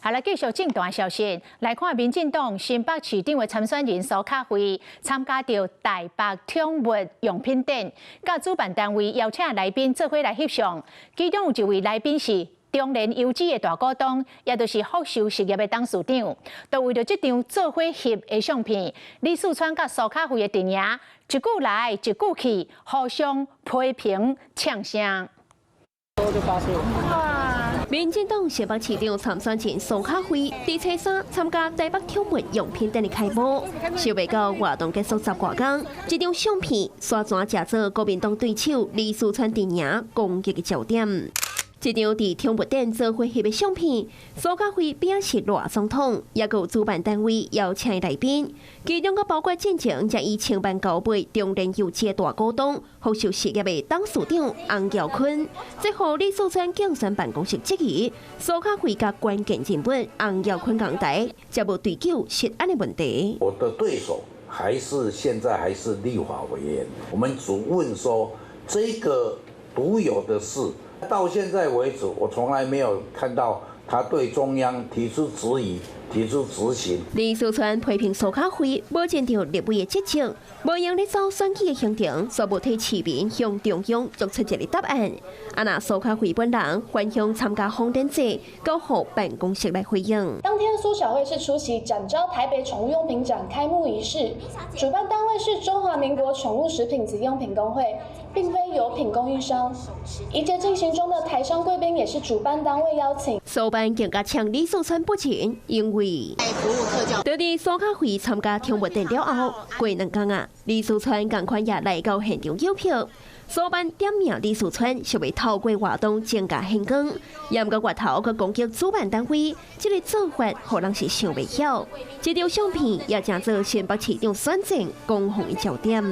好來，繼續政壇消息，來看民進黨新北市長的參選人蘇卡慧參加著台北寵物用品展，佮主辦單位邀請來賓做伙來翕相，其中有一位來賓是中聯油脂的大股東，也就是福壽實業的董事長，都為著這張做伙翕的相片，李四川佮蘇卡慧的陣營一句來一句去，互相批評嗆聲。民進黨新北市長參選人蘇卡慧佇初三參加台北寵物用品展的開幕，想袂到活動結束十外工，這張相片煞轉成做國民黨對手李四川陣營攻擊的焦點。這張佇寵物展做伙翕的相片，蘇卡慧邊是賴總統，也有主辦單位邀請的來賓，其中閣包括進前才以千萬高買中聯油脂的大股東福壽實業的董事長洪耀坤，這予李四川競選辦公室質疑蘇卡慧佮關鍵人物洪耀坤仝台，才無追究食安的問題。我的對手還是現在還是立法委員，我們只問說這個獨有的事。到現在為止，我從來沒有看到他對中央提出質疑、提出質詢。李四川批評蘇卡慧無盡著立委的職責，無閒咧走選舉的行程，煞無替市民向中央作出一個答案。啊，若蘇卡慧本人返鄉參加瘋典祭，交予辦公室來回應。當天蘇小慧是出席展昭台北寵物用品展開幕儀式，主辦單位是中華民國寵物食品及用品公會，並非油品供應商。儀節進行中的台商貴賓也是主辦單位邀請。蘇辦更加嗆李四川不敬，因為佇蘇卡慧參加寵物展了後，過兩工啊，李四川仝款也來到現場繳票。蘇辦點名李四川是欲透過活動增加現金，也毋過外頭閣攻擊主辦單位，這個做法予人是想袂曉。這張相片也成做新北市長選戰攻防的焦點。